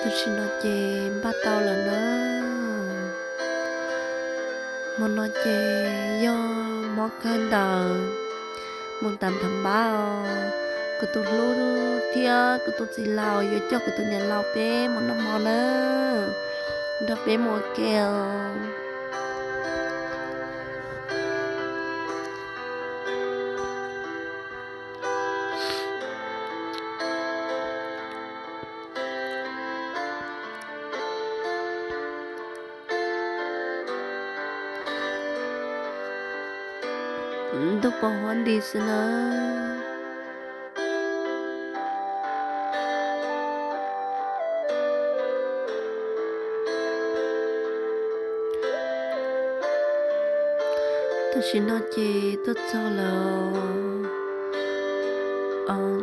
Tam sim no ces npaj tau lawm na. Hmo no ces yog hmo kawg ntawd, moos tas npam npab os. Kuv tus hlub thiab kuv tus txiv laus yuav coj kuv tus niam laus peb mus noj hmo na. Nrog peb mus ua ke os. Ntuj pos huab nti xwb na. Tam sim no ces tuaj txog lawm.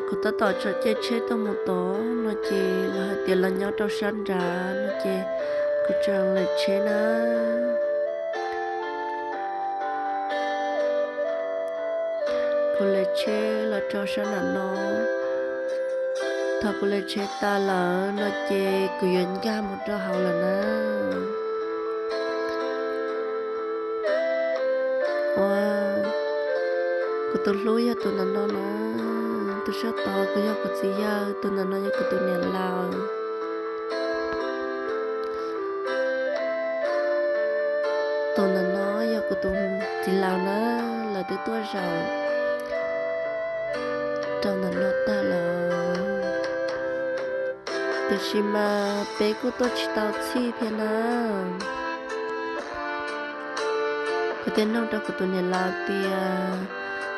Kuv tab tom tsom caij tsheb tuaj mus tod no ces lawv hais tias lawv nyob rau sab nrad no ces kuv tseem lawv tsheb na. Kuv lawv tsheb los rau sab nram no. Thaum kuv lawv tsheb tas lawm no ces kuv yuav nkag mus rau hauv lawm na. Ua, kuv tus hlub yog tus ntawm no na, tus sab tod kuv yog kuv txiv yawg, tus ntawm no yog kuv tus niam laus. Tus ntawm no yog kuv tus txiv laus na, lawv twb tuaj zaum rau ntawm no tag lawm. Tiam sis mas peb kuj tuaj tsis tau txhij thiab na. Kuv thiaj nug rau kuv tus niam laus tias,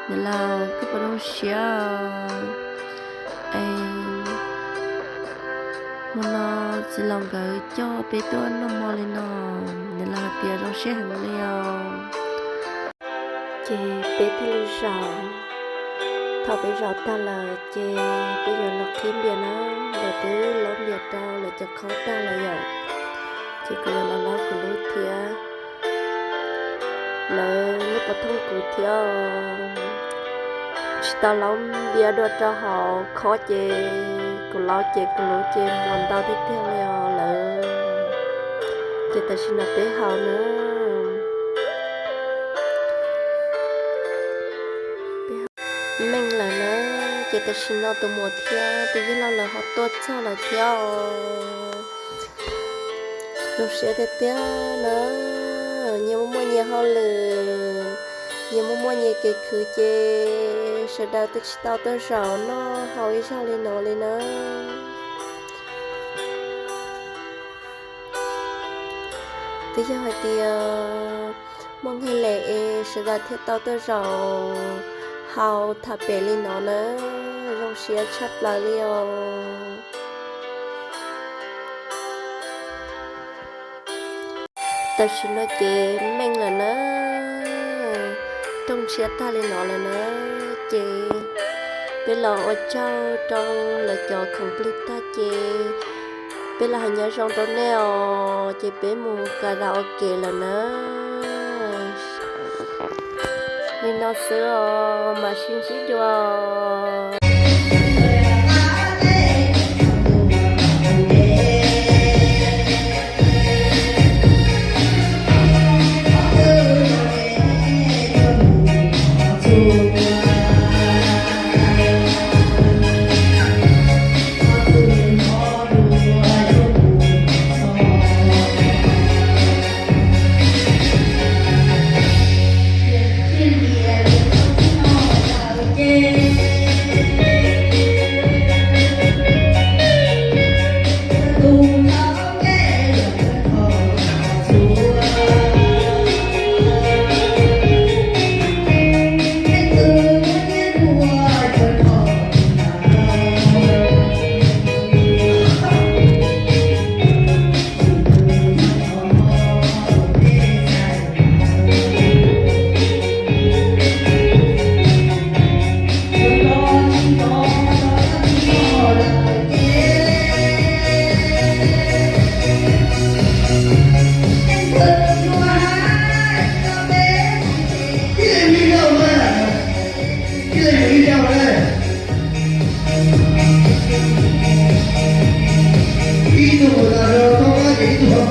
niam laus, koj puas zoo siab? Es hmo no txiv laus nkawd coj peb tuaj noj hmo li no. Niam laus hais tias zoo siab heev li os. Ces peb thiaj li zaum. Thaum peb zaum tag lawm ces peb yuav los qhib npias na, lawv twb laub npias rau lawv cov khob tag lawm yom. Ces kuv yuav los laub kuv lub thiab. Lawv lub pov thooj kuv thiab, tsis tau laub npias dua rau hauv khob ces kuv laub ces kuv lub ces muag ntau tiag tiag li os lawv. Ces tam sim no peb haus na. Meej lawm na, ces tam sim no tus muam thiab tus yawg laus lawv ho tuaj txog lawm thiab os. Zoo siab tiag tiag na, nyias muaj muaj nyias hauj lwm, nyias muaj muaj nyias kev khwv ces sawv daws twb tsis tau tuaj zaum noj haus ib zaug li no li na. Twb yog hais tias muaj nqis lem es sawv daws thiaj tau tuaj zaum haus tham pem li no na, zoo siab tshaj plaws li os. Tam sim no ces meej lawm na, rooj ntshiab tag li no lawm na, ces peb los ua tsaug rau lawv cov khoom plig tag ces peb los hais nyob zoo rau nej os, ces peb mus karaoke lawm na. Li no xwb os, mam sib ntsib dua.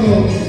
Ib tug tau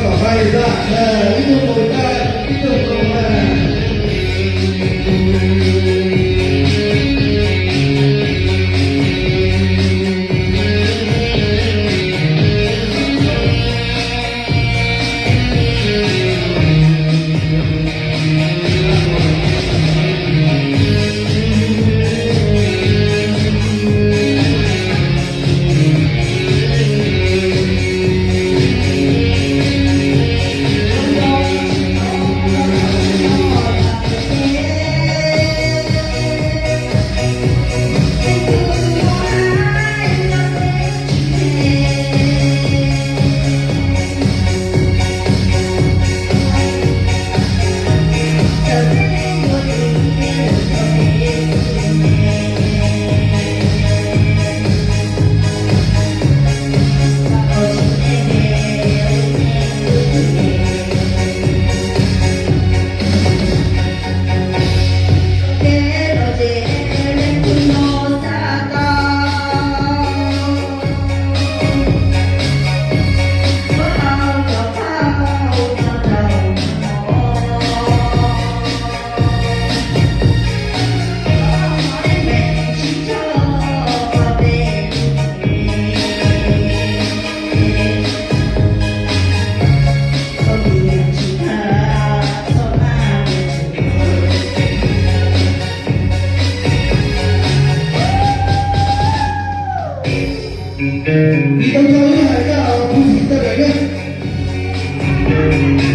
ib hais koj puv txhij tau lawm na.